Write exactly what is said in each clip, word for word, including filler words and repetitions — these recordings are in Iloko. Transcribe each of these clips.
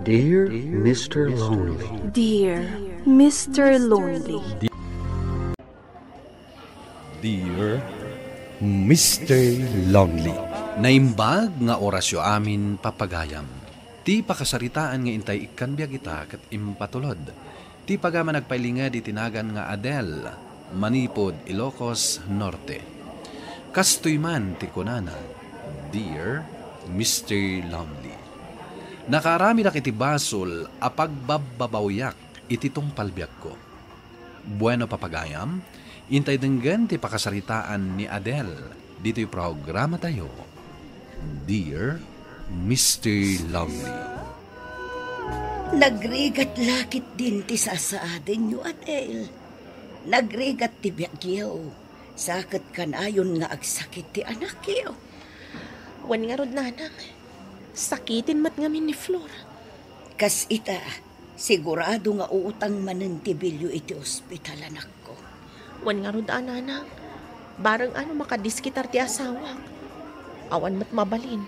Dear Mister Lonely. Dear Mister Lonely. Dear Mister Lonely. Naimbag nga orasyo amin, papagayam. Ti pakasaritaan nga intay ikkan biag ita ket impatulod ti pagayam a nagpailinged iti nagan nga Adele, manipud Ilocos Norte. Kastoy man ti kunana, Dear Mister Lonely. Nakaaramidak iti basol a pagbabbabawiak iti tungpal biagko. Bueno, papagayam, intay denggen ti pakasaritaan ni Adele ditoy programatayo, Dear Mister Lonely. Nagrigat la ketdin ti sasaadenyo, Adele. Nagrigat ti biagyo. Sa ket kanayon nga agsakit ti anakyo. Wen ngarud, nanang, sakiten met ngamin ni Flor. Kas ita, sigurado nga uutang manen ti bilyo iti ospital, anakko. Wen ngarud a, nanang, bareng a no makadiskitar ti asawak. Awan met mabalin.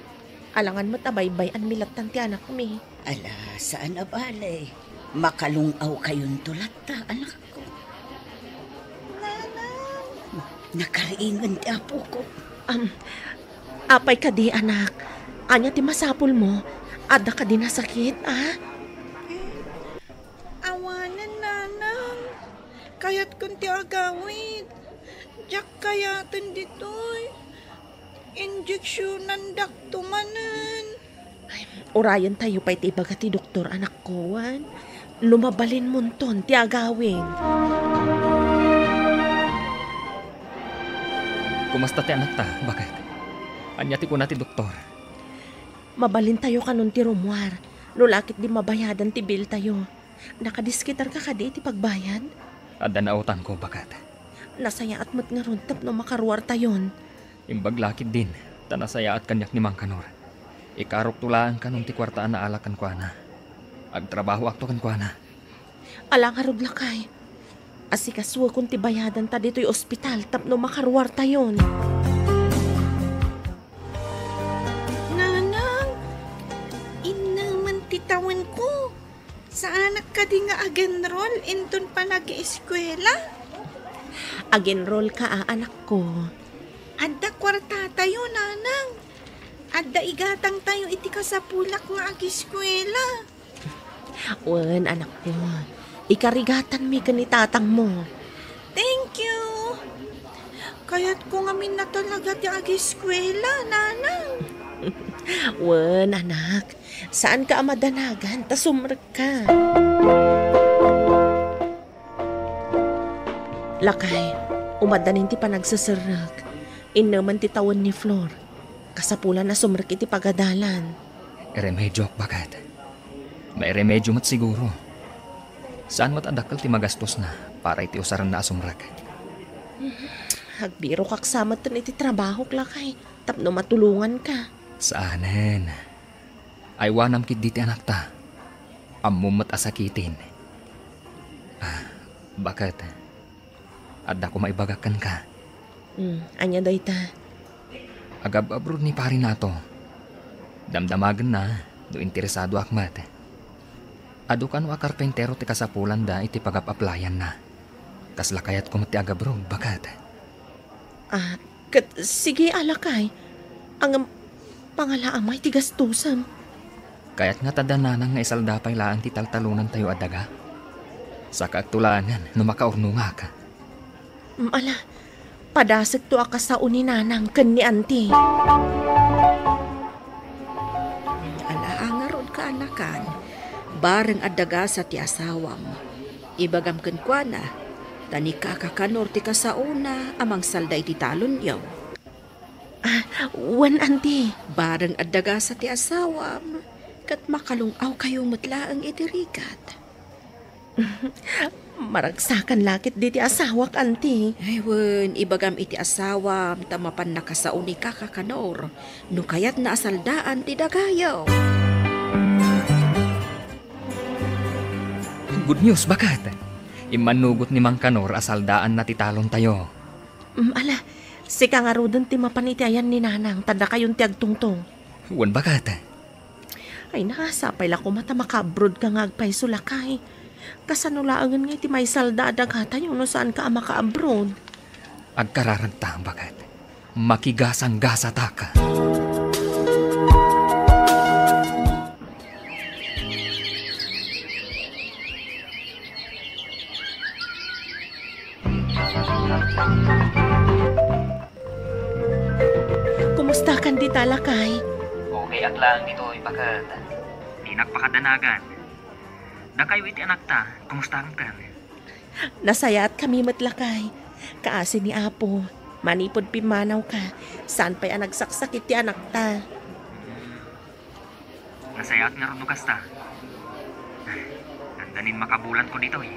Alangan met a baybay-anmi lattan ti anakmi. Ala, saan a bale. Makalung-awkayonto latta, anakko. Nanang! Nakariingen ti apoko. Am, apay kadi, anak? Ania ti masapulmo? Adda kadi nasakit, a? Awanen, nanang. Kayatkon ti agawid. Diak kayaten ditoy. Injeksionandakto manen. Ay, urayentayo pay ti ibaga ti doktor, anakko, wen. No mabalinmonton ti agawid. Kumusta ti anakta, baket? Ania ti kuna ti doktor? Mabalintayo kanon ti rummuar, no la ketdi mabayadan ti biltayo. Nakadiskitarka kadi iti pagbayad? Adda nautangko, baket. Nasayaat met ngarud tapno makaruartayon. Imbag la ketdin, ta nasayaat kaniak ni Mangkanor. Ikarokto laeng kanon ti kuarta a naala kenkuana. Agtrabahoakto kenkuana. Ala ngarud, lakay. Asikasuekon ti bayadanta ditoy ospital tapno makaruartayon. Nanang, innemen ti tawenko. Saanak kadi nga agenrol inton panag-eskuela? Agenrolka a, anakko. Adda kuartatayo, nanang. Adda igatangtayo iti kasapulak nga ageskuela. Wen, anakko. Ikarigatanmi ken ni tatangmo. Thank you. Kayatko ngamin a talaga ti ageskuela, nanang. Wen, anak. Saanka a madanagan ta sumrekka. Lakay, umaddanin ti panagseserrek. Innemen ti tawen ni Flor. Kasapulan a sumrek iti pagadalan. Iremedioak, baket. Mairemedio met siguro. Saan met a dakkel ti magastosna para iti usarenna a sumrek. Agbirokak sa metten iti trabahok, lakay, tapno matulonganka. Saanen. Aywanam ketdi ti anakta. Ammom met a sakiten. Ah, baket. Adda koma ibagak kenka. Hmm, ania dayta? Agab-abroad ni Pari Nato. Damdamagenna no interesadoak met. Adu kano a karpentero ti kasapulanda iti pagap-aplayanna. Kasla kayatko met ti agabroad, baket. Ah, ket sige a, lakay. Ngem pangalaamay ti gastosem. Kayat nga ta da nanang nga isalda pay laeng ti taltalonantayo a daga. Sakaakto laengen no makaurnongak. Mm, ala, padasekto a kasao ni nanang ken ni anti. Ala, angarod kaanakan, bareng adda gasa ti asawam. Ibagam kenkuana, ta ni Kaka Kanor ti kasaona a mangsalda iti talonyo. Ah, wen, anti. Bareng adda gasa ti asawam, ket makalung-awkayo met laeng iti rigat. Maragsakan la ketdi ti asawak, anti. Ay, wen, ibagam iti asawam ta mapan nakasao ni Kaka Kanor no kayatna a saldaan ti dagayo. Good news, baket. Immannugot ni Mang Kanor a saldaanna ti talontayo. Mm, ala, sika ngaruden ti mapan iti ayan ni Nanang, ta dakayon ti agtungtong. Wen, baket. Ay, nasapay la koma ta maka-abroad ka nga agpayso, lakay. Kasano laengen nga iti maisalda a dagatayo no saan ka a maka-abroad? Agkararagta, baket. Makigasanggasataka. Kumusta kan dita, lakay? Okay ak laeng ditoy, baket. Dinak pakadanagan. Dakayo iti anakta, kumusta kan? Nasayaat kami met, lakay. Kaasi ni Apo, manipud pimmanawka, saan pay a nagsaksakit ti anakta. Nasayaat ngarud no kasta. Dandanin makabulanko ditoy.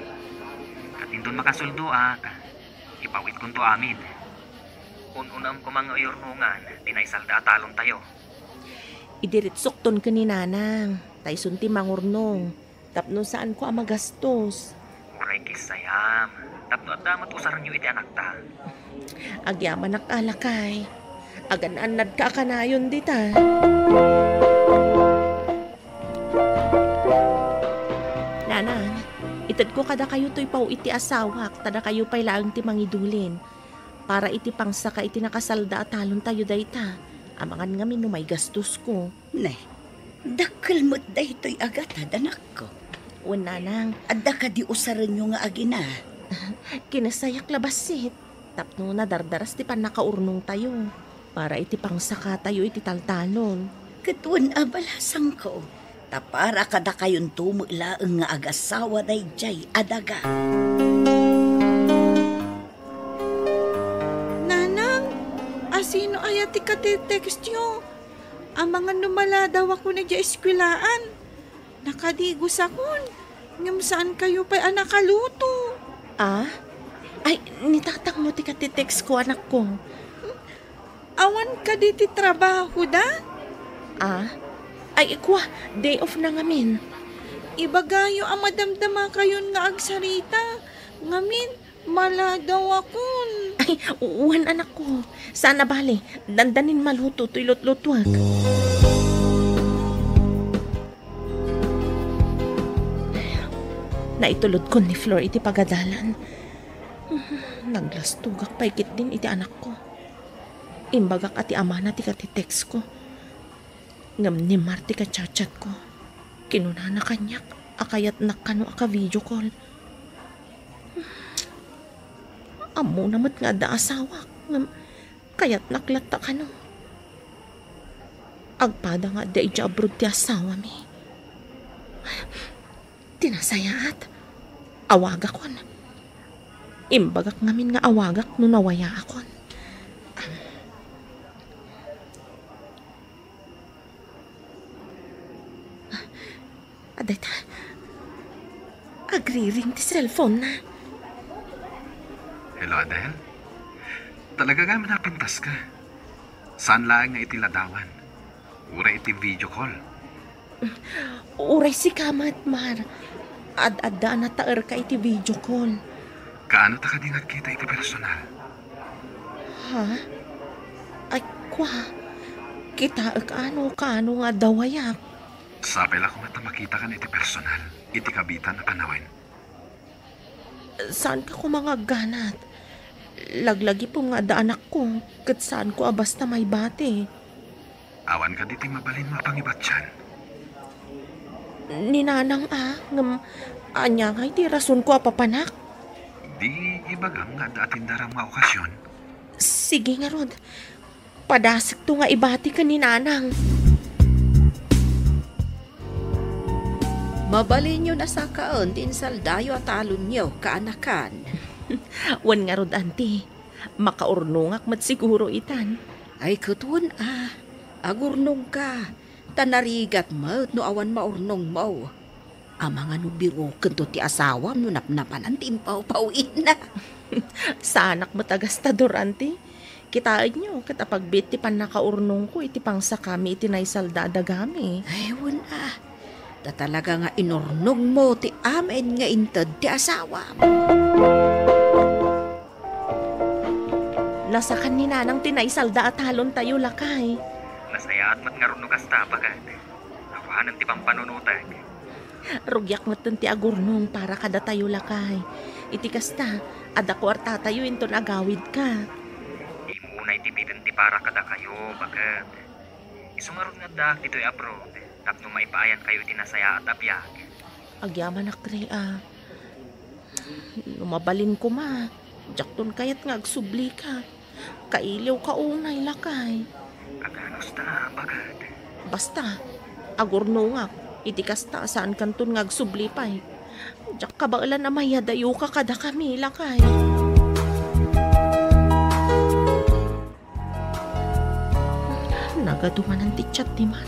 Ket inton makasuldoak, ipaw-itkonto amin. Un-unam koma nga uyurnongan ti naisalda a talontayo. Idiritsokton ken ni Nanang, ta isun ti mangurnong. Tapno saanko a magastos. Uray kissayam, tapno adda met usarenyo iti anakta. Agyamanak a, lakay. Agan-annadka a kanayon dita. Nanang, itedko kadakayo toy paw iti asawak, ta dakayo pay laeng ti mangidulin. Para iti pangsaka iti nakasalda a talontayo dayta, amangan ngamin no maigastosko. Ne, dakkel met daytoy a gatad, anakko. Wen, Nanang. Adda kadi usarenyo nga agina? Kinasayak la bassit, tapno nadardaras ti pannakaurnongtayo para iti pangsakatayo iti taltalon. Ket wen a balasangko, ta para kadakayonto met laeng nga agasawa daydiay a daga. Nanang, asino aya ti katitextyo? Amangan no maladawakon idiay eskuelaan. Nakadigosakon, ngem saankayo pay a nakaluto. Ah? Ay, ni tatangmo ti katitextko, anakko. Awan kadi ti trabahoda? Ah? Ay, kua, day off na ngamin. Ibagayo a madamdamakayon nga agsarita. Ngamin, maladawakon. Ay, wen, anakko. Saan a bale, dandanin maluto toy lutlutuak. Naitulodkon ni Flor iti pagadalan. Naglastogak pay ketdin iti anakko. Imbagak a ti amana ti katitextko. Ngem ni Mar ti kachatchatko. Kinunana kaniak a kayatnak kano a ka-video call. Ammona met nga adda asawak, ngem kayatnak latta kano. Agpada nga adda idiay abroad ti asawami. Ti nasayaat, awagakon. Imbagak ngamin nga awagak no nawayaakon. Adda ita. Agriring ti cellphone-na. Hello, Adel? Talaga nga napintas ka. Saan laeng nga iti ladawan? Uray iti video call. Uray sika met, Mar. Ad-adda a nataerka iti video call. Kaano ta kadi nga agkita iti personal? Ha? Ay, kua. Kitaek ano, kaano nga adda wayak. Sapay la koma ta makitakan iti personal, iti kabitan a panawen. Saanka koma nga agganat. Laglagipem nga adda anakko, ket saanko a basta maibati. Awan kadi ti mabalinmo a pangibatian? Ni Nanang a, ngem ania ngay ti rasonko a papanak? Di ibagam nga adda atindaram nga okasion? Sige ngarud. Padasekto nga ibati ken ni Nanang. Mabalinyo nasakaen ti insaldayo a talonyo, kaanakan. Wen ngarud, Auntie. Makaurnongak met siguro itan. Ay, ket wen a. Agurnongka. Ta narigat met no awan maurnongmo. Amangan no birokento ti asawam no napnapanan ti impawpawina. Saanak met a gastador, Auntie. Kitaenyo, ket apagbiit ti pannakaurnongko iti pangsakami iti naisalda a dagami. Ay, wen a. Ta talaga nga inurnongmo ti amin nga inted ti asawam. Nasakan ni Nanang ti naisalda a talontayo, lakay. Nasayaat met ngarud no kasta, baket. Apo Apanen ti pampanunotek? Rugiak metten ti agurnong para kadatayo, lakay. Iti kasta, adda kuartatayo inton agawidka. Dimo unay tipiten ti para kadakayo, baket. Isu ngarud nga addaak ditoy abroad, tapno maipaayankayo iti nasayaat a biag. Agyamanak, Ray, a. No mabalin koma, diakton kayat nga agsublika. Kailiwka unay, lakay. Aganus ta, baket. Basta, agurnongak. Iti kasta, saankanton nga agsubli pay. Diak kabaelan a mayadayoka kadakami, lakay. Nagadu manen ti chat ni Mar.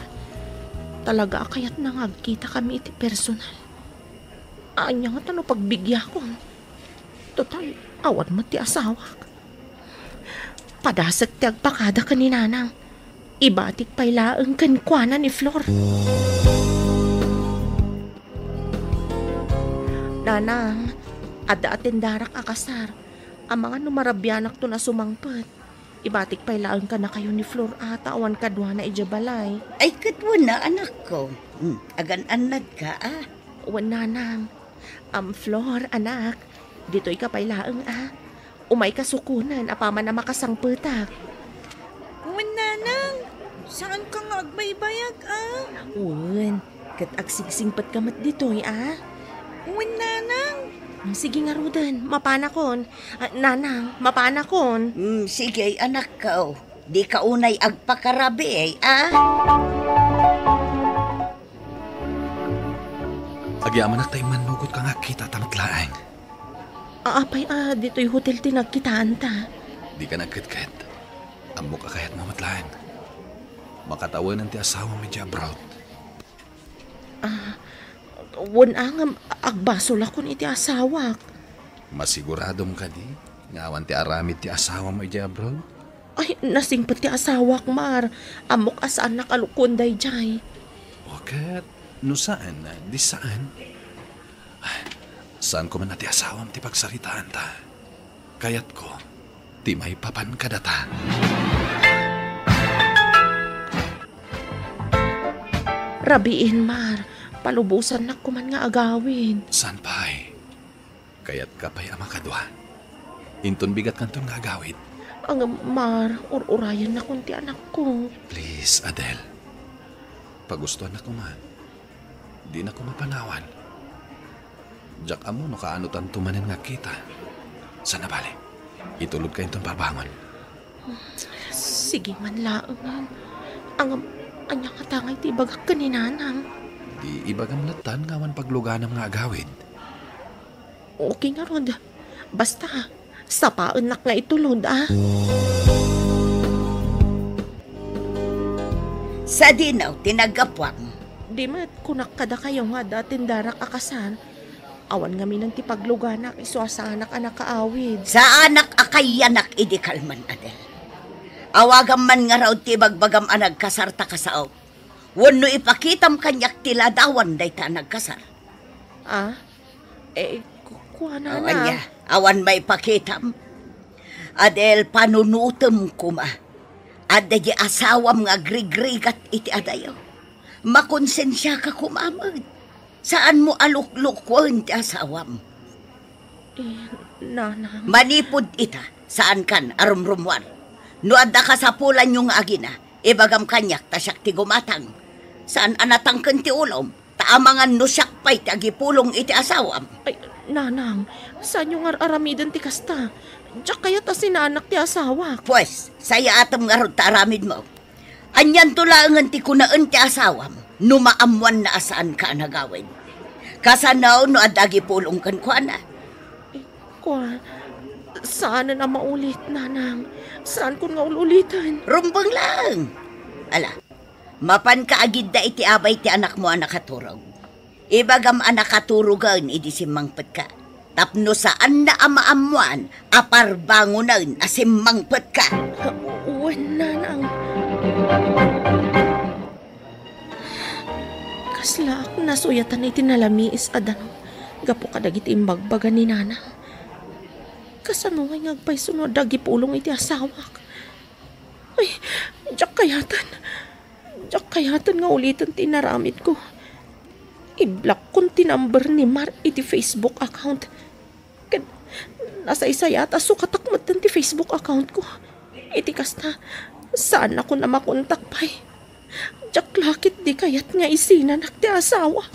Talaga a kayatna nga agkitakami iti personal. Ania ngata no pagbigyakon? Total, awan met ti asawak. Padasek ti agpakada ken ni Nanang. Ibatik pay laeng kenkuana ni Flor. Nanang, adda atendarak a kasar. Amangan no marabianakton a sumangpet. Ibatik pay laeng kadakayo ni Flor a ta awan kaduana idiay balay. Ay, ket wen a, anakko. Hmm, agan-annadka, a? Wen, Nanang. Am, Flor, anak, ditoyka pay laeng, a. Umayka sukonen apaman a makasangpetak. Wen, Nanang, saanka nga agbaybayag, a? Wen, ket agsingsingpetka met ditoy, a? Wen, Nanang. Sige ngaruden, mapanakon. A, Nanang, mapanakon. Mm, sige, anakko. Dika unay agpakarabii, a? Agyamanak ta immannugotka nga agkitata met laeng. Apay a ditoy hotel ti nagkitaanta? Dika nagketket. Ammok a kayatmo met laeng. Makatawenen ti asawam idiay abroad. A, wen a ngem agbasolakon iti asawak. Masiguradom kadi nga awan ti aramid ti asawam idiay abroad? Ay, nasingpet ti asawak, Mar. Ammok a saannak a lukon daydiay. O ket, no saan, di saan. Ay, saanko man a ti asawam ti pagsaritaanta. Kayatko ti maipapan kadata. Rabiin, Mar. Palubosannak koman nga agawid. Saan pay? Kayatka pay a makadua? Inton bigatkanton nga agawid. Ngem, Mar, ur-urayannakon ti anakko. Please, Adel. Pagustoannak koma. Dinak koma panawan. Diak ammo no kaanotanto manen nga agkita. Saan a bale, itulodka inton parbangon. Sige man laeng. Ngem, ania ngata ngay ti ibagak ken ni Nanang? Di ibagam lattan nga awan pagluganam nga agawid. Okay ngarud. Basta, sapaennak nga itulod, a. Sadino ti naggapuam? Di met, kunak kadakayo nga adda atendarak a kasar. Awan ngamin ti pagluganak isu a saanak a nakaawid. Saanak a kayanak idi kalman, Adel. Awagam man ngarud ti ibagbagam a nagkasar ta kasaok. Wenno ipakitam kaniak ti ladawan dayta a nagkasar. A? Eh, ku-, kuana. Aw, ania? Awan maipakitam? Adel, panunotem koma. Adda di asawam nga agrigrigat iti adayo. Makonsensiaka koma met. Saanmo a luklukuen ti asawam. Eh, Nanang. Manipud ita, saankan a rumrumuar. No adda kasapulanyo nga agina, ibagam kaniak ta siak ti gumatang. Saan a natangken ti ulom, ta amangan no siak pay ti agipulong iti asawam. Ay, Nanang, saanyo nga ar-aramiden ti kasta? Diak kayat a sinaanak ti asawak. Pues, sayaatem ngarud ta aramidmo. Anianto laengen ti kunaen ti asawam no maammoanna a saanka a nagawid? Kasano no adda agipulong kenkuana? Kua, saanen a maulit, Nanang. Saankon nga ul-uliten. Rumbeng laeng. Ala, mapanka agidda iti abay ti anakmo a nakaturog. Ibagam a nakaturogen idi simmangpetka, tapno saanna a maammoan a parbangonen a simmangpetka. Wen, Nanang. Kaslaak nasuyatan iti nalamiis a danum gapu kadagiti imbagbaga ni Nanang. Kasano ngay nga agpayso no adda agipulong iti asawak? Ay, diak kayaten. Diak kayaten nga uliten ti inaramidko. Iblock-kon ti number ni Mar iti Facebook account. Ket nasaysayat a sukatak metten ti Facebook account ko. Iti kasta, saannakon a makontak pay. Diak la ketdi kayat nga isinanak ti asawa.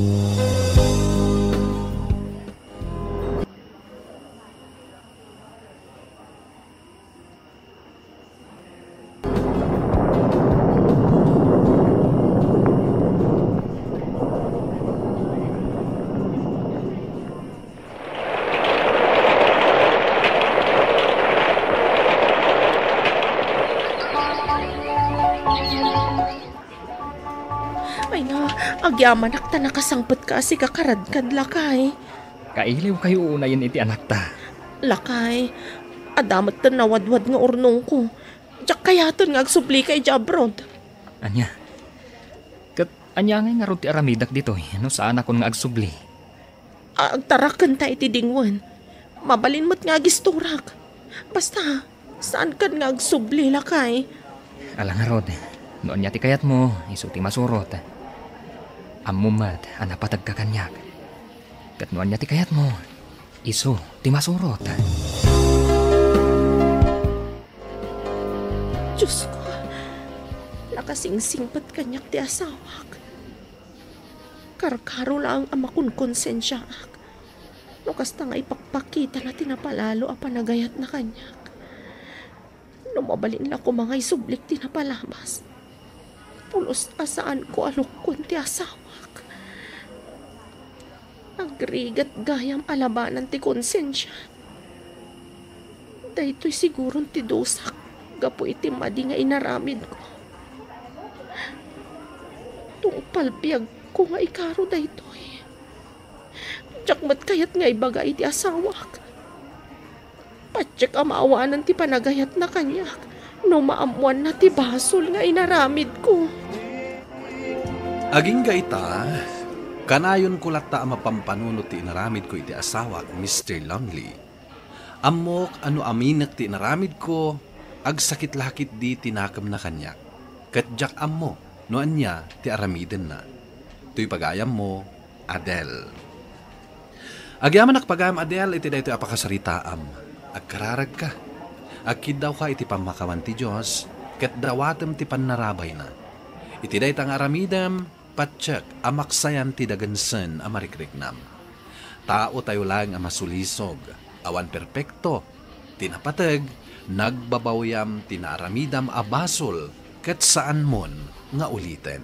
Ay na, agyamanak ta nakasangpetka a sika kad lakay. Kailiwkayo unayen iti anakta. Lakay, adda metten nawadwad nga urnongko. Diak kayaten nga agsublika idiay abroad. Ania? Ket ania ngay ngarud ti aramidak ditoy no saanakon nga agsubli? Agtarakenta iti dingwen. Mabalin met nga agistorak. Basta, saankan nga agsubli, lakay. Ala ngarud, no ania ti kayatmo, isu ti masurot. Ammom met a napategka kaniak. Ket no ania ti kayatmo, isu ti masurot. Diosko, nakasingsingpet kaniak ti asawak. Karkaro laeng a makonkonsensiaak no kasta nga ipakpakitana ti napalalo a panagayatna kaniak. No mabalin la koma nga isublik ti napalabas, pulos a saanko a lukkuen ti asawak. Agrigat gayam a labanan ti konsensia. Daytoy siguron ti dusak gapu iti madi nga inaramidko. Tungpal biagko nga ikaro daytoy. Diak met kayat nga ibaga iti asawak. Patiek a maawanan ti panagayatna kaniak no maammoanna ti basol nga inaramidko. Agingga ita, kanayonko latta a mapampanunot ti inaramidko iti asawak, Mister Lonely. Ammok a no aminek ti inaramidko, agsakit la ketdi ti nakemna kaniak. Ket diak ammo no ania ti aramidenna. Toy pagayammo, Adele. Agyamanak pagayam, Adele, iti daytoy a pakasaritaam. Agkararagka. Agkiddawka iti pammakawan ti Dios, ket dawatem ti pannarabayna. Iti dayta nga aramidem, patiek a maksayan ti dagensen a marikriknam. Taotayo laeng a masulisog, awan perpekto. Ti napateg, nagbabawiam ti naaramidam a basol ket saanmon nga uliten.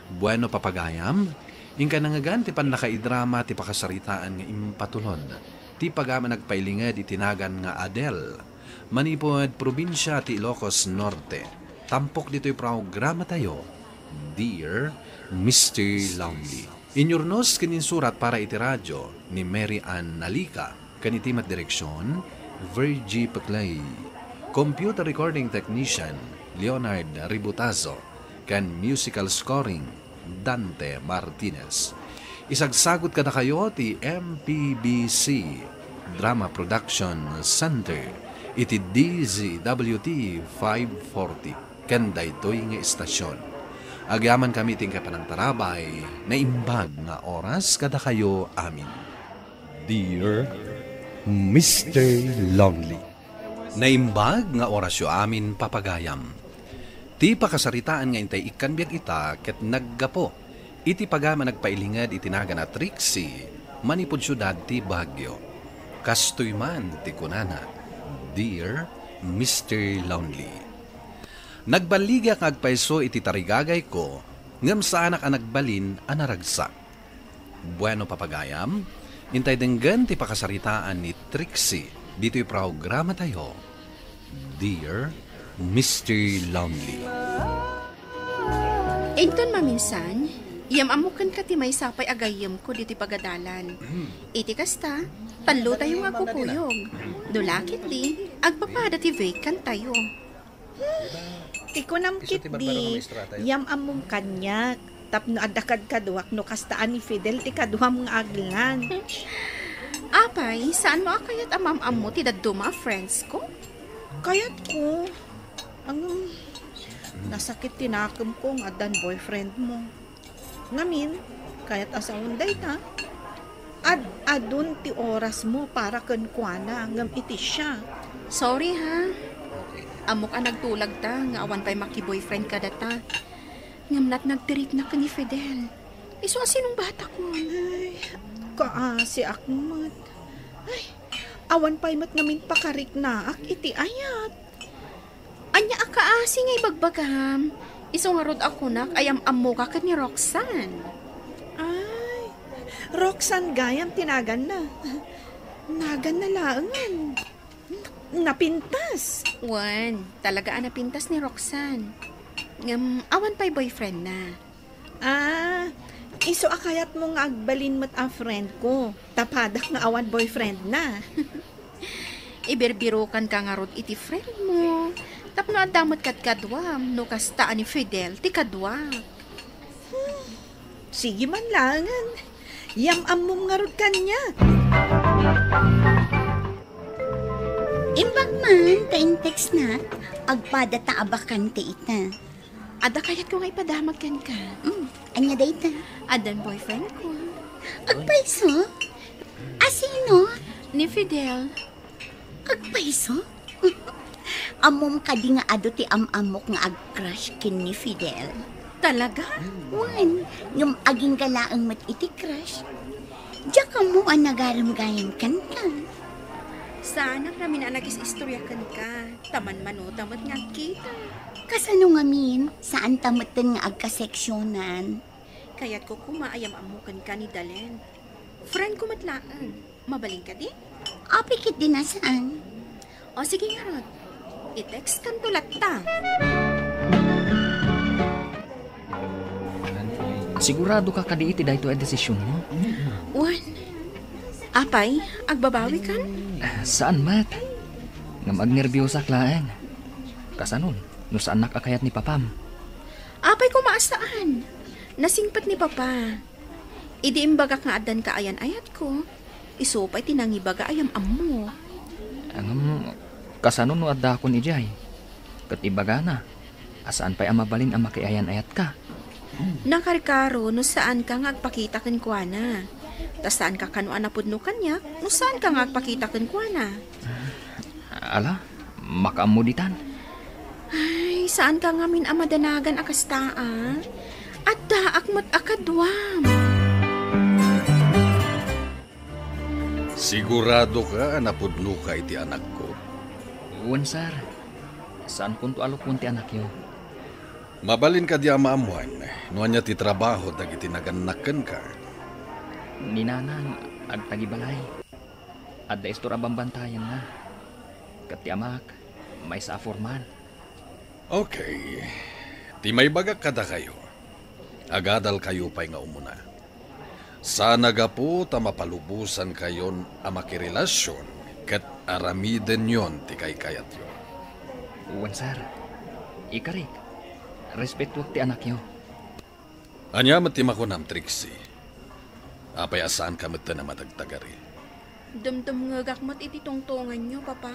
Bueno, papagayam, inka nangngegan ti pannakaidrama ti pakasaritaan nga impatulod ti pagayam a nagpailinged iti nagan nga Adele manipud probinsia ti Ilocos Norte. Tampok ditoy programatayo, Dear Mister Lonely. Inyurnos ken insurat para iti radio ni Mary Ann Nalica, ken iti met direksion, Virgie Peclay. Computer recording technician, Leonard Ributazo, ken musical scoring, Dante Martinez. Isagsagut kadakayo ti M P B C Drama Production Center iti D Z W T five forty. Ken daytoy nga istasyon. Agyamankami ti inka panangtarabay, naimbag nga oras kadakayo amin. Dear Mister Lonely. Naimbag nga orasyo amin, papagayam. Ti pakasaritaan nga intay ikkan biag ita ket naggapu iti pagayam a nagpailinged iti nagan a Trixie manipud siudad ti Baguio. Kastoy man ti kunana, Dear Mister Lonely. Nagballigak nga agpayso iti tarigagayko, ngem saanak a nagbalin a naragsak. Bueno, papagayam, intay denggen ti pakasaritaan ni Trixie ditoy programatayo, Dear Mister Lonely. Inton maminsan, yam-ammo kenka ti maysa pay a gayyemko ditoy pagadalan. Iti kasta, tallotayo nga agkukuyog. No la ketdi, agpapada ti vacant tayo. Ti kunam ketdi, yam-ammom kaniak, tapno adda kadkaduak no kasta a ni Fidel ti kaduam nga aglan. Apay, saanmo a kayat a maam-ammo ti dadduma a friends ko? Kayatko. Ang, Nasakit ti nakemko nga addan boyfriend mo. Ngamin, kayat a sawen dayta, ad-adun ti oras mo para kenkuana ngem iti siya. Sorry, ha. Ammok a nagtulagta nga awan pay makiboyfriend kadata. Ngem nagtirikna ken ni Fidel. Isu a sinungbatakon. Ay, kaasiak met. Ay, awan pay met ngamin pakariknaak iti ayat. Ania a kaasi nga ibagbagam? Isu ngarud a kunak a yam-ammoka ken ni Roxanne. Ay, Roxanne gayam ti naganna. Naganna laengen. Napintas. Wen, talaga a napintas ni Roxanne. Ngem, awan pay boyfriendna. Ah, isu a kayatmo nga agbalin met a friend ko. Ta padak nga awan boyfriendna. Ibirbirukanka ngarud iti friend mo. Tapno adda met kadkaduam no kasta a ni Fidel ti kaduak. Sige man laengen. Yam-ammom ngarud kaniak. Imbag man ta in-textnak, agpada ta abakan ti ita. Adda kayatko nga ipadamag kenka. Mm, ania dayta? Addan boyfriend ko. Agpayso? A sino? Ni Fidel. Agpayso? Ammom kadi nga adu ti am-ammok nga ag-crush ken ni Fidel? Talaga? Wen, ngem agingga laeng met iti crush. Diak ammo a nagarem gayam kenka. Saanak ngamin a nagis-istorya kenka, ta manmanuta met nga agkita. Kasano ngamin, saanta metten nga agkaseksionan? Kayatko koma a yam-ammo kenka ni Dalen. Friend ko met laeng. Mabalin kadi? Apay ketdi a saan. O, sige ngarud. I-textkanto latta. Siguradoka kadi iti daytoy a desisionmo? Wen. Apay, agbabawikan? Ah, saan met. Ngem agnerbiosak laeng. Kasanon, no saannak a kayat ni papam? Apay koma a saan. Nasingpet ni papa. Idi imbagak nga addanka ayan-ayatko, isu pay ti nangibaga a yam-ammo. Ngem, kasano no addakon idiay? Ket ibagana a saan pay a mabalin a makiayan-ayatka. Nakarkaro no saanka nga agpakita kenkuana. Ta saanka kano a napudno kaniak no saanka nga agpakita kenkuana. Ala, makaammo ditan. Ay, saanka ngamin a madanagan a kasta, a? Addaak met a kaduam. Siguradoka a napudnoka iti anakko? Wen, sir. Saankonto a lukon ti anakyo. Mabalin kadi a maammoan no ania ti trabaho dagiti nagannak kenka? Ni nanang agtagibalay. Adda istor a bambantayanna. Ket ti amak, maysa a forman. Okay. Ti maibagak kadakayo, agadalkayo pay nga umuna. Saan a gapu ta mapalubosankayon a makirelasion ket aramidenyon ti kaykayatyo. Wen, sir. Ikarik, respetoek ti anakyo. Ania met ti makunam, Trixie? Apay a saanka metten a matagtagari? Dumdumngegak met iti tungtonganyo, Papa.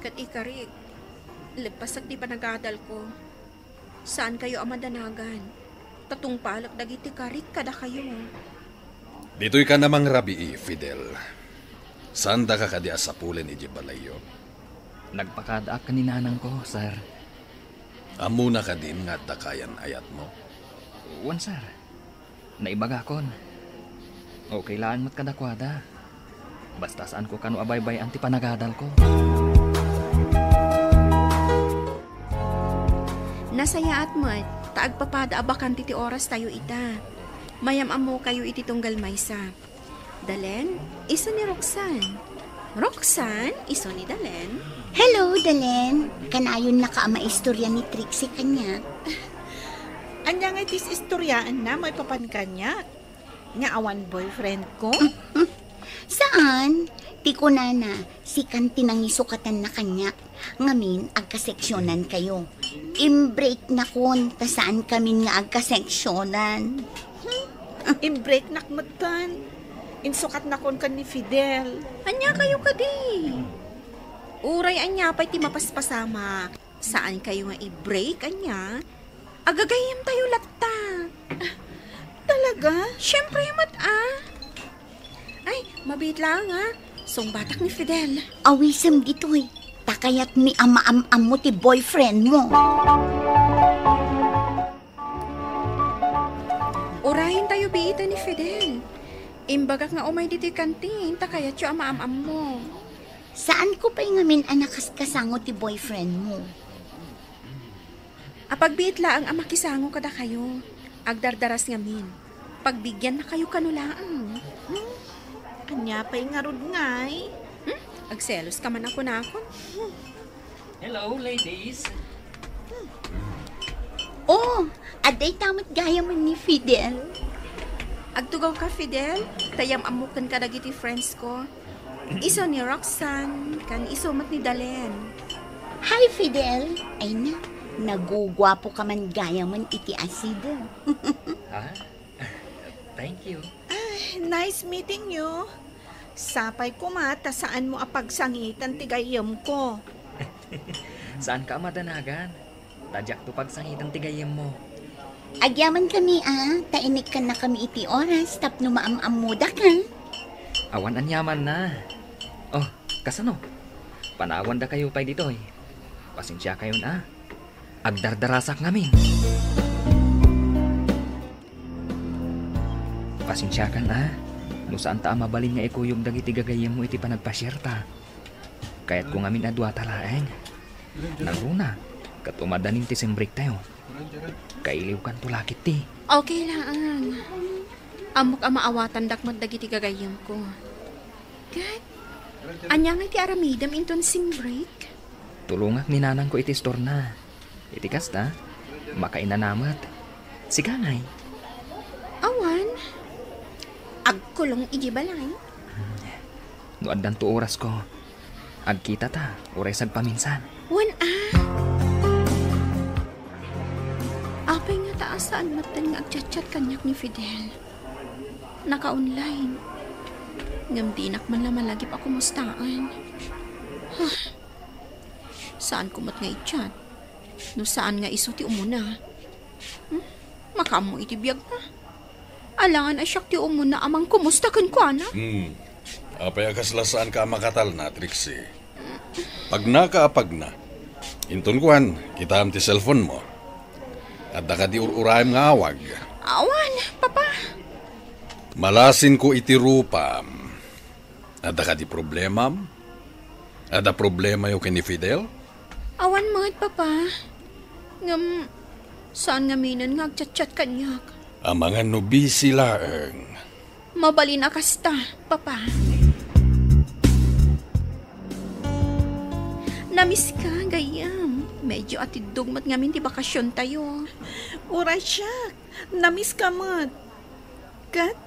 Ket ikarik, leppasek ti panagadalko. Saankayo a madanagan, ta tungpalek dagiti karik kadakayo. Ditoyka a mangrabii, Fidel. Saandaka kadi a sapulen idiay balayyo? Nagpakadaak ken ni nanangko, sir. Ammona kadin nga adda kayan-ayatmo? Wen, sir. Naibagakon. Okay laeng met kadakuada. Basta saanko kano a baybay-an ti panagadalko. Nasayaat met, ta agpapada a bakante ti orastayo ita. Mayam-ammokayo iti tunggal maysa. Dalen, isu ni Roxanne. Roxanne, isu ni Dalen. Hello, Dalen. Kanayonnaka a maistorya ni Trixie kaniak. Ania ngay ti is-istoryaanna maipapan kaniak? Nga awan boyfriend ko? Saan? Ti kunana, sikan ti nangisukatanna kaniak. Ngamin, agkaseksionankayo. Imbreaknakon, ta saankamin nga agkaseksionan. Imbreaknak metten. Insukatnakon ken ni Fidel. Aniakayo kadi? Uray ania pay ti mapaspasamak. Saankayo nga i-break, ania? Agagayyemtayo latta. Talaga? Siyempre met, a. Ay, mabiit laeng, a. Sungbatak ni Fidel. Awisem ditoy. Ta kayatmi a maam-ammo ti boyfriend mo. Urayentayo biiten ni Fidel. Imbagak nga umay ditoy kantin, ta kayatyo a maam-ammo. Saanko pay ngamin a nakaskasango ti boyfriend mo. Apagbiit laeng a makisango kadakayo. Agdardaras ngamin. Pagbigiannakayo kano laeng. Hmm? Ania pay ngarud ngay? Hmm? Agselos ka man a kunakon. Hello, ladies. Oh, adda ita met gayam ni Fidel. Agtugaw ka, Fidel? Ta yam-ammok ken kadagiti friends ko. Isu ni Roxanne, ken isu met ni Dalen. Hi, Fidel. Ay na, naguguapo ka man gayam iti asid. Ha? Thank you. Ay, nice meeting you. Sapay koma ta saanmo a pagsangiten ti gayyemko. Saanka a madanagan. Ta diakto pagsangiten ti gayyemmo. Agyamankami a, ta inikkannakami iti oras tapno maam-ammodaka. Awan aniamanna. Oh, kasano? Panawandakayo pay ditoy. Pasensiakayon a. Agdardarasak ngamin. Pasensiakan a, no saanta a mabalin nga ikuyog dagiti gagayyemmo iti panagpasiarta. Kayatko ngamin a duata laeng. Nangruna, ket umadanin ti simbrektayo. Kailiwkanto la ketdi. Okay laeng. Ammok a maawatandak met dagiti gagayyemko. Ket, ania ngay ti aramidem inton simbreak? Tulongak ni nanangko iti istorna. Iti kasta, makainanamet. Sika ngay? Awan. Agkulong iti balay. No addanto orasko, agkitata, uray sagpaminsan. Wen a. Apay ngata a saan metten nga agchat-chat kaniak ni Fidel? Naka-online. Ngem dinak man la malagip a kumustaen. Huh. Saanko met nga i-chat. No saan nga isu ti umuna. Hmm? Makaammo iti biagna. Alangan a siak ti umuna a mangkumusta kenkuana. Hmm. Apay a kasla saanka a makatalna, Trixie? Pagnaka a pagna. Inton kuan, kitaem ti cellphone mo. Adda kadi ur-uraem nga awag? Awan, Papa. Malasinko iti rupam. Adda kadi problemam? Adda problemayo ken ni Fidel? Awan met, Papa. Ngem, saan ngaminen nga agchat-chat kaniak. Amangan no busy laeng. Mabalin a kasta, Papa. Namiss ka, gayyem. Medyo atiddog met ngamin ti bakasiontayo. Uray siak, namiss ka met. Ket,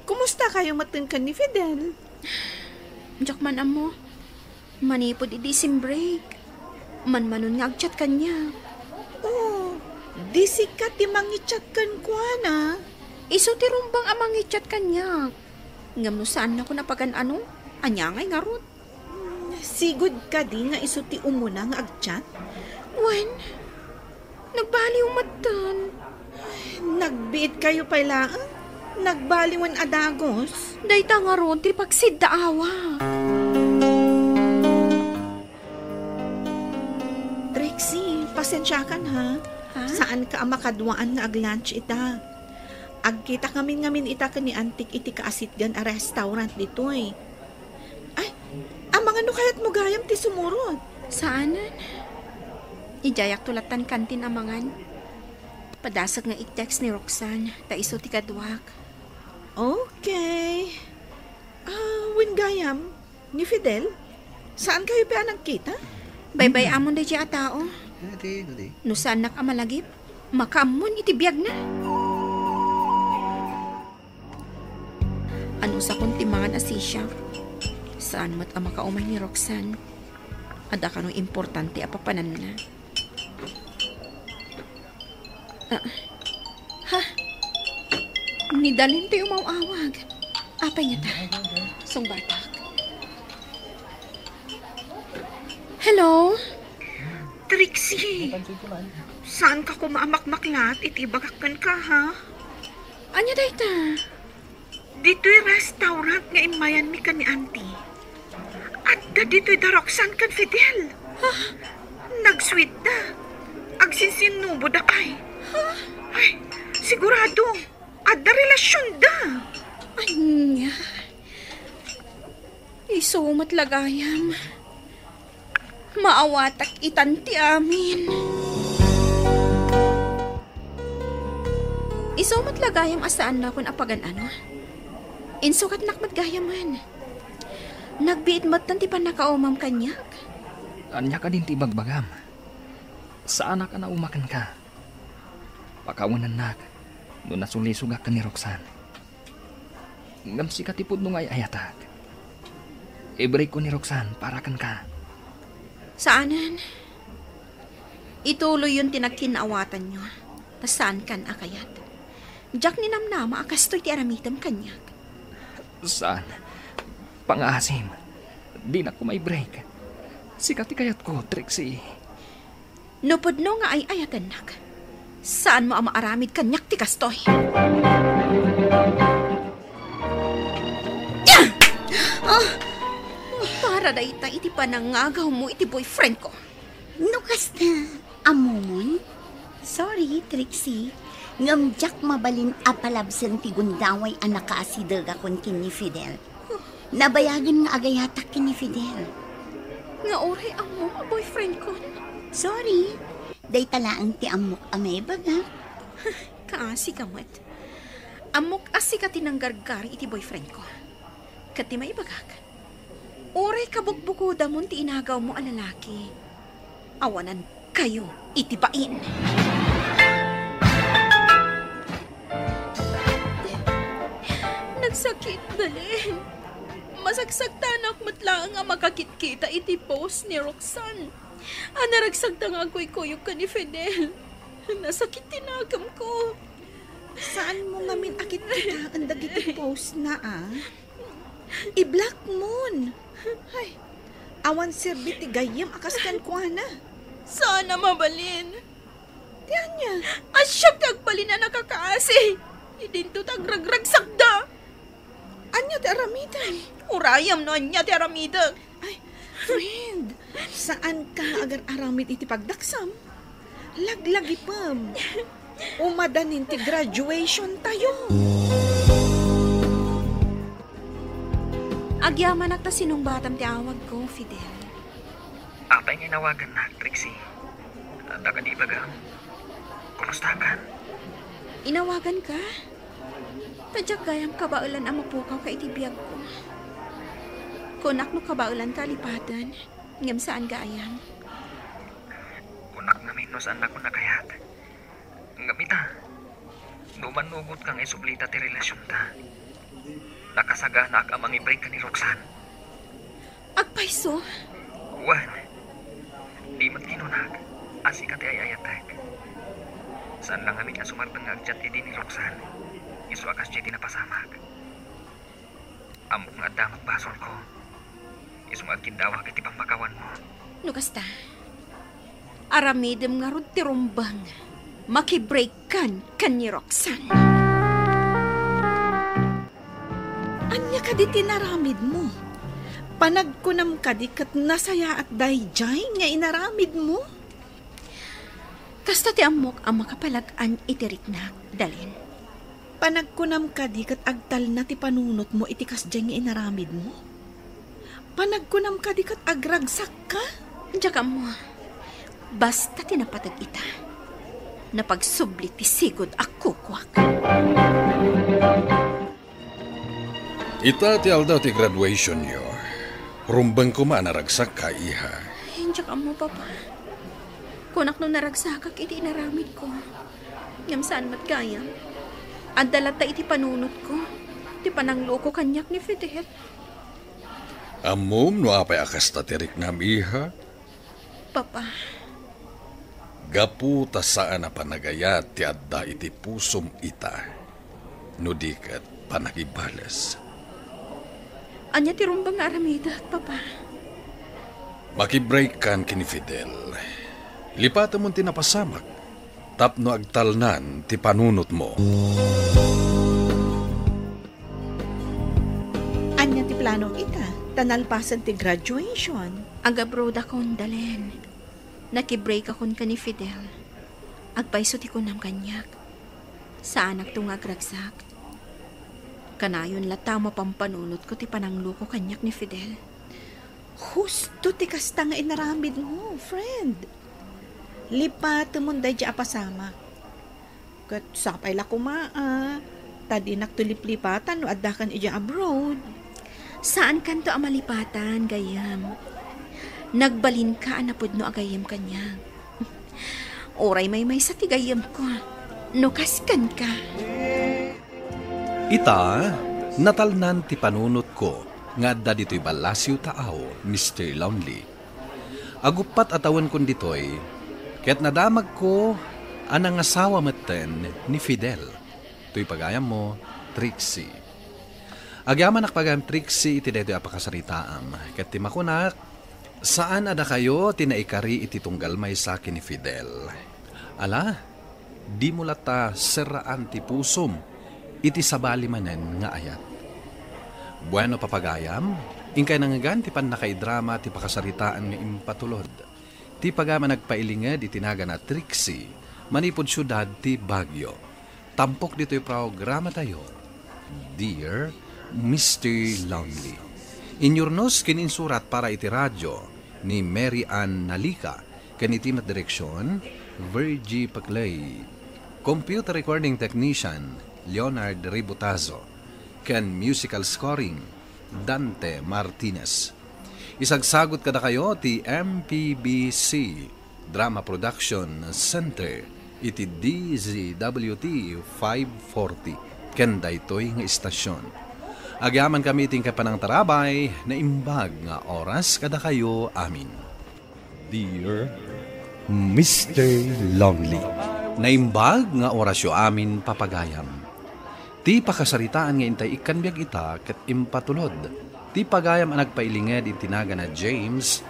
kumusta kayo met ken ni Fidel? Diak man ammo. Manipud idi simbreak, manmanon nga agchat kaniak. Oh, di sika ti mangichat kenkuana? Isu ti rumbeng a mangichat kaniak. Ngem no saannakon a pagan-ano, ania ngay ngarud? Hmm, sigud kadi nga isu ti umuna nga agchat? Wen, nagbaliw metten. Nagbiit kayo pay laeng? Nagbaliwen a dagus? Dayta ngarud ti pagsiddaawa. Trixie, pasensiakan ha. Ha? Saanka a makaduaan nga ag-lunch ita. Agkita ngamin-ngamin ita ken ni Antik iti kaasitgan a restaurant ditoy. Ay, amangan no kayatmo gayam ti sumurot. Saanen. Idiayakto lattan kantin amangan. Padasek nga i-text ni Roxanne, ta isu ti kaduak. Okay. Ah, wen gayam, ni Fidel? Saan kayo pay a nagkita? Baybay-amon daydiay a tao. Dati, dati. No saannak a malagip, makaammon iti biagna. Anusakon ti mangan a sisiak. Saan met a makaumay ni Roxanne. Adda kano importante a papananna. Ah. Ha? Ni Dalen ti umaw-awag. Apay ngata? Sungbatak. Hello? Trixie, saanka koma a makmaklat iti ibagak kenka, ha? Ania dayta? Ditoy restaurant nga immayanmi ken ni Auntie, adda ditoy da Roxanne ken Fidel. Ha? Nag-sweet da. Agsinsinnubo da pay. Ha? Ay, sigurado. Adda relasionda. Ania? Isu met la gayam. Maawatak itan ti amin. Isu met la gayam a saannakon a pagan-ano. Insukatnak met gayamen. Nagbiit metten ti pannakaumam kaniak. Ania kadin ti ibagbagam? Saanak a nauma kenka. Pakawanennak no nasulisogak ken ni Roxanne. Ngem sika ti pudno nga ay-ayatak. I-break ko ni Roxanne para kenka. Saanen. Ituloyyon ti nagkinaawatanyo, ta saankan a kayat. Diak ninamnama a kastoy ti aramidem kaniak. Saan. Pangaasim. Dinak koma i-break. Sika ti kayatko, Trixie. No pudno nga ay-ayatennak, saanmo a maaramid kaniak ti kastoy. Ah! Para dayta iti panangagawmo iti boyfriend ko. No kasta, ammomon? Sorry, Trixie. Ngem diak mabalin a palabsen ti gundaway a nakaasidegakon ken ni Fidel. Nabayagen nga agayatak ken ni Fidel. Nga uray ammom a boyfriend kon? Sorry. Dayta laeng ti ammok a maibagak. Kaasika met. Ammok a sika ti nanggargari iti boyfriend ko. Ket ti maibagak, uray kabukbukodamon ti inagawmo a lalaki, awanan kayo iti bain. Nagsakit, Dalen. Masaksaktanak met laeng a makakitkita iti post ni Roxanne a naragsakda nga agkuykuyog ken ni Fidel. Nasakit ti nakemko. Saanmo ngamin a kitkitaen dagiti post na, a? I-block mon. Ay, awan serbi ti gayyem a kas kenkuana. Saan a mabalin. Ti ania? A siak ti agbalin a nakakaasi. Idinto ti agragragsakda. Ania ti aramidem? Urayem no ania ti aramidek. Ay, friend, saanka nga agar-aramid iti pagdaksam? Laglagipem. Umadanin ti graduation tayo. Agyamanak ta sinungbatam ti awagko, Fidel. Apay nga inawagannak, Trixie? Adda kadi ibagam? Kumustakan? Inawaganka? Ta diak gayam kabaelan a mapukawka iti biagko. Kunak no kabaelanka a lipaten, ngem saan gayam. Kunak ngamin no saannakon a kayat. Ngem ita, no mannugotka nga isublita ti relasionta, nakasaganaak a mangi-break ken ni Roxanne. Agpayso? Wen, di met kinunak a sika ti ay-ayatek. Saan la ngamin a sumardeng nga agchat idi ni Roxanne, isu a kasdiay ti napasamak. Ammok nga adda met basolko, isu nga agkiddawak iti pammakawanmo. No kasta, aramidem ngarud ti rumbeng, makibreakkan ken ni Roxanne. Ania kadi ti inaramidmo? Panagkunam kadi ket nasayaat daydiay nga inaramidmo? Kasta ti ammok a makapalag-an iti riknak, Dalen. Panagkunam kadi ket agtalna ti panunotmo iti kasdiay nga inaramidmo? Panagkunam kadi ket agragsakka? Diak ammo. Basta ti napateg ita, napagsubli ti sigud a kukuak. Ita ti aldaw ti graduationyo. Rumbeng koma a naragsakka, iha. Diak ammo, Papa. Kunak no naragsakak iti inaramidko. Ngem saan met gayam. Adda latta iti panunotko ti panangloko kaniak ni Fidel. Ammom no apay a kasta ti riknam, iha? Papa. Gapu ta saan a panagayat ti adda iti pusom ita, no di ket panagibales. Ania ti rumbeng nga aramidek, Papa? Makibreakkan ken ni Fidel. Lipatemon ti napasamak tapno agtalnan ti panunotmo. Ania ti planom ita? Ta nalpasen ti graduation. Ag-abroad akon, Dalen. Nakibreak akon ken ni Fidel. Agpayso ti kunam kaniak. Saanakto nga agragsak. Kanayon latta a mapampanunotko ti panangloko kaniak ni Fidel. Husto ti kasta nga inaramidmo, friend. Lipatemon daydi a pasamak. Ket sapay la koma a, ta dinakto liplipatan no addakan idiay abroad. Saankanto a malipatan, gayyem. Nagbalinka a napudno a gayyem kaniak. Uray maymaysa ti gayyemko, no kas kenka. Ita, natalnan ti panunotko nga adda ditoy ballasiw taaw, Mister Lonely. Aguppat a tawenkon ditoy, ket nadamagko a nangasawa metten ni Fidel, toy pagayammo, Trixie. Agyamanak pagayam, Trixie, iti daytoy a pakasaritaam, ket ti makunak, saan a dakayo ti naikari iti tunggal maysa ken ni Fidel. Ala, dimo latta serraan ti pusom iti sabali manen nga ayat. Bueno, papagayam, inkay nangngegan ti pannakaidrama ti pakasaritaan nga impatulod. Ti pagayam a nagpailinged iti nagan a Trixie, manipud siudad ti Baguio. Tampok ditoy programatayo, Dear Mister Lonely. Inyurnos ken insurat para iti radyo ni Mary Ann Nalica, ken iti met direksion, Virgie Paclay. Computer recording technician, Leonard Ributazo, ken musical scoring, Dante Martinez. Isagsagut kadakayo ti M P B C Drama Production Center iti D Z W T five forty ken daytoy nga istasyon. Agyamankami iti inkay panangtarabay, naimbag nga oras kadakayo amin. Dear Mister Lonely. Naimbag nga orasyo amin, papagayam. Ti pakasaritaan nga intay ikkan biag ita ket impatulod ti pagayam a nagpailinged iti nagan a James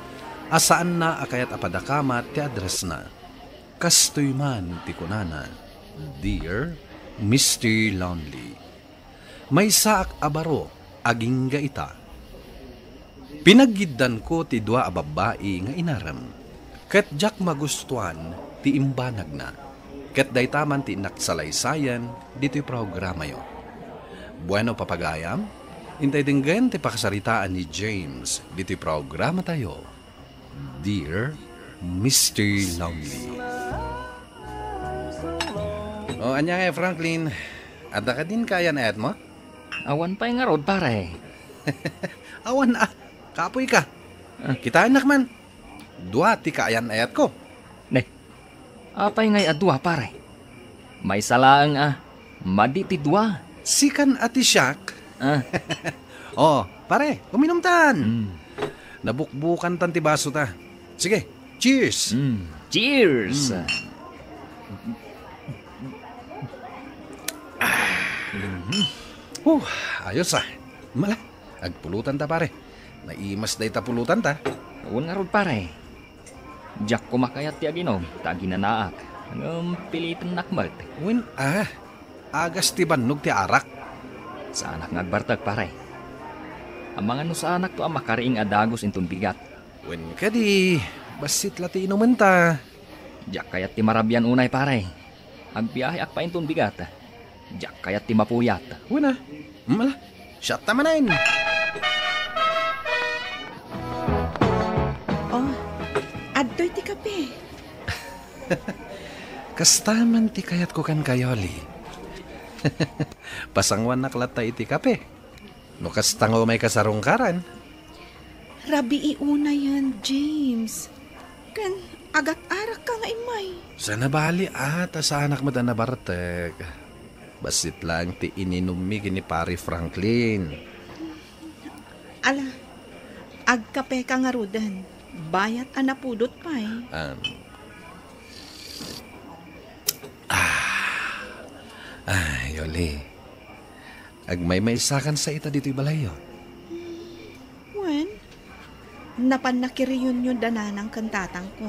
a saanna a kayat a padakamat ti addressna. Kastoy man ti kunana, Dear Mister Lonely. Maysaak a baro agingga ita. Pinaggiddanko ti dua a babbai nga inarem, ket diak magustuan ti imbanagna, ket dayta man ti innak salaysayan ditoy programayo. Bueno, papagayam, intay denggen ti pakasaritaan ni James ditoy programatayo, Dear Mister Lonely. O, ania ngay, Franklin? Adda kadin kaayan-ayatmo? Awan pay ngarud, pare. Awan a. Kapoy ka. Ah. Kitaennak man. Dua ti kaayan-ayatko. Ne. Apay ngay a dua, pare? Maysa laeng a. Madi ti dua. Sikan a ti siak. Ah. O, pare, uminumtan. Mm. Nabukbukantan ti basota. Sige, cheers. Mm. Cheers. Mm. Ah. Mhm. Huh, ayos a. Mala, agpulotanta, pare. Naimas dayta pulotanta. Wen ngarud, pare. Diak koma kayat ti aginom, ta aginanaak. Ngem pilitennak met. Wen a, agas ti bannog ti arak. Saanak nga agbartek, pare. Amangan no saanakto a makariing a dagus inton bigat. Wen kadi, bassit la ti inumenta. Diak kayat ti marabian unay, pare. Agbiaheak pay inton bigat. Diak kayat ti mapuyat. Wen a. Mala, siatta manen. O, adtoy ti kape. Kasta man ti kayatko kenka, Yoli. Pasangoannak latta iti kape. No kasta nga umay kasarungkaran. Rabii unayen, James. Ken agat-arakka nga immay. Saan a bali a, ta saanak met a nabartek. Bassit laeng ti ininummi ken ni Pare Franklin. Ala, agkapeka ngaruden. Bayat a napudot pay. Um, ah, ah, Yoli. Agmaymaysakan sa ita ditoy balayyo. Wen, napannak ti reunion da nanang ken tatangko.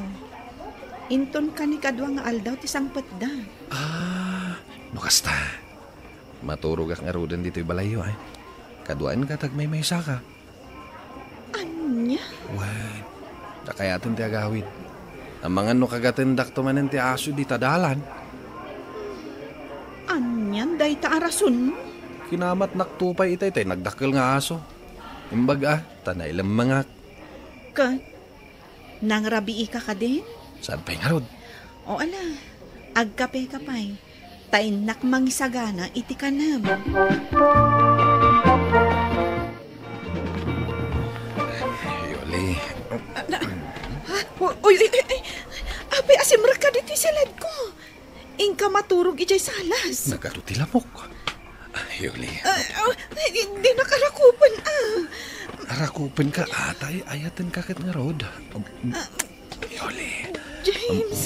Inton kanikadua nga aldaw ti sangpetda. Ah, no kasta. Maturogak ngaruden ditoy balayyo, ay. Kaduaenka, tagmaymaysaka. Ania? Wen, dakayaten ti agawid. Amangan no kagatendakto manen ti aso dita dalan. Anian dayta a rason? Kinamatnakto pay itay tay nagdakkel nga aso. Imbag a, ta nailemmengak. Ket nangrabiika kadin? Saan pay ngarud? O ala, agkapeka pay. Ta innak mangisagana iti kanem. Yoli. Na, ha? Uy, uy, uy, uy, uy. Apay, asimrek kadi ti siledko. Inka maturog idiay salas. Nagadu ti lamok. Yoli. Ah, ah, di, dinak arakupen, ah. Arakupenka, atay, ayatenka ket ngarud. Ah, Yoli. James.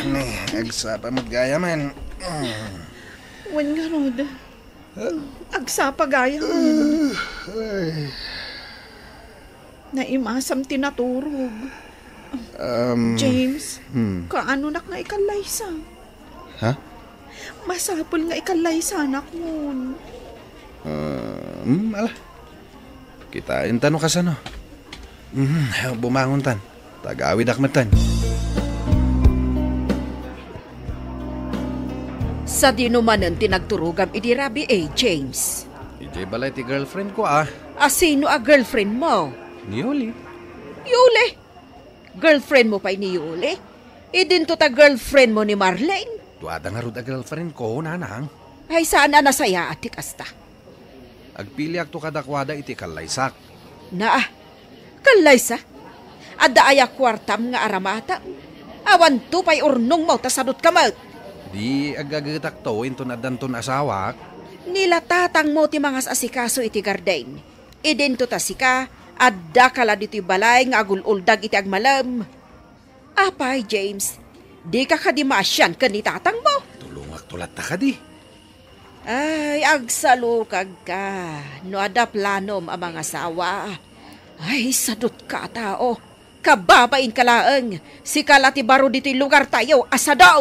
Ne, agsapa met gayamen. Wen ngarud. Agsapa gayamen. Ay. Naimasam ti naturog. Um, James, hmm. Kaanonak nga ikallaysa? Ha? Masapul nga ikallaysanak ngon. Ah, hmm, ala. Kitaenta no kasano. Mhm, bumangontan. Tagawidak metten. Sadino manen ti nagturogam idi rabii, James? Idiay balay ti girlfriend ko, ah. A sino a girlfriend mo? Ni Yoli. Yoli? Girlfriend mo pay ni Yoli? Idinto ta girlfriend mo ni Marlene? Duada ngarud a girlfriend ko, nanang. Ay, saan a nasayaat ti kasta? Agpiliakto kadakuada iti kallaysak. Naa, kallaysa? Adda aya kuartam nga aramatam? Awanto pay urnongmo ta sadutka met. Di agagetakto inton addanton asawak. Ni la tatangmo ti mangas-asikaso iti garden. Idinto ta sika, addaka la ditoy balay nga agul-uldag iti agmalem. Apay, James, dika kadi maasian ken ni tatangmo? Tulongakto latta kadi. Ay, agsalukagka no adda planom a mangasawa. Ay, sadutka a tao. Kababainka laeng. Sika la ti baro ditoy lugartayo a sado.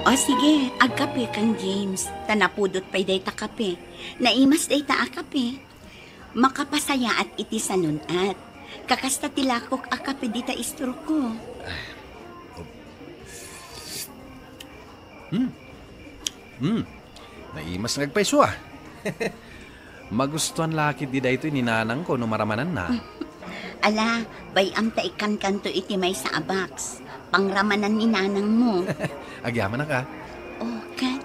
O sige, agkape kan James. Ta napudot pay dayta kape. Naimas dayta a kape. Makapasayaat iti sanun-at. Kakasta ti lakok a kape dita istorko. Hmm. Hmm. Naimas nga agpayso, ah. Magustuan la ketdi daytoy ni nanangko no maramananna. Ala, bay-am ta ikkankanto iti maysa a box. Pangramanan ni nanangmo. Agyamanak, ah. O, ket,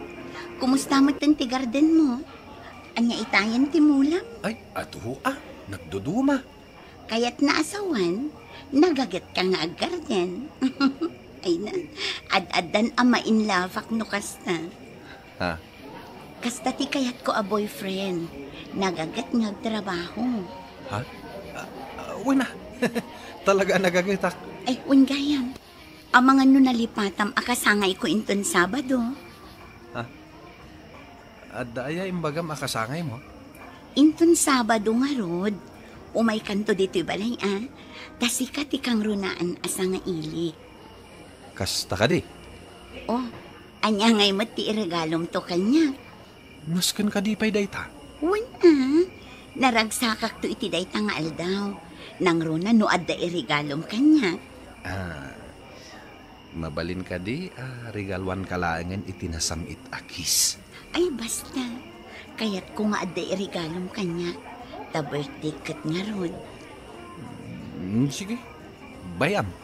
kumusta metten ti gardenmo? Ania itayen ti mulam? Ay, adu, ah. Nagduduma. Kayatna a sawen, nagagetka nga aggarden. Ay na, ad-addan a mainlafak no kasta. Ha? Kasta ti kayatko a boyfriend. Nagaget nga agtrabaho. Ha? Ah, ah, wen a. Talaga a nagagetak. Ay, wen gayam. Amangan no nalipatam a kasangayko inton Sabado. Ha? Adda aya imbagam a kasangaymo? Inton Sabado ngarud, umaykanto ditoy balay a, ta sika ti kangrunaan a sangailik. Kasta kadi? O, ania ngay met ti iregalomto kaniak? Nasken kadi pay dayta? Wen a, naragsakakto iti dayta nga aldaw. Nangruna no adda iregalom kaniak. Ah, mabalin kadi a regaluanka laengen iti nasam-it a kiss? Ay, basta. Kayatko nga adda iregalom kaniak. Ta birthday ket ngarud. Mm, sige. Bay-am.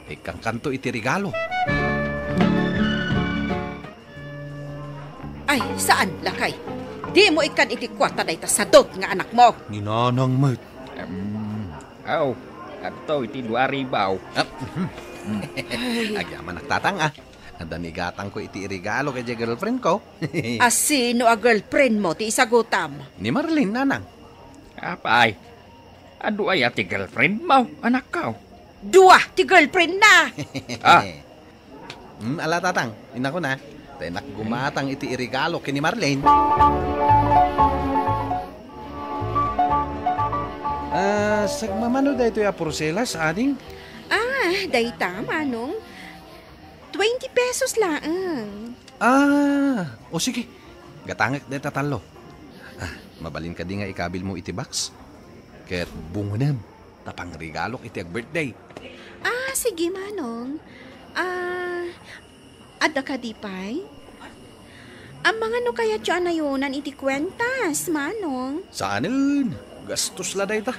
Ikkankanto iti regalo. Ay, saan, lakay? Dimo ikkan iti kuarta dayta sadot nga anakmo. Ni nanang met. Em, aw, adto iti dua ribaw. Ah, mhm. Ay. Agyamanak, tatang, ah. Adda ni gatangko iti iregalo iti girlfriendko. A sino a girlfriendmo ti isagutam? Ni Marlene, nanang. Apay, adu aya ti girlfriendmo, anakko? Dua ti girlfriendna. Ah. Hmm, ala, tatang, innakon a. Tay nak gumatang iti iregalo ken ni Marlene. Ah, sagmamano daytoy a porselas, ading? Ah, dayta, Manong. Twenty pesos laeng. Ah, o sige. Gatangek dayta tallo. Ah, mabalin kadi nga ikabilmo iti box? Ket bungonem, ta pangregalok iti ag-birthday. Ah, sige, Manong. Ah, adda kadi pay? Amangan no kayatyo a nayonan iti kuentas, Manong. Saanen, gastos la dayta.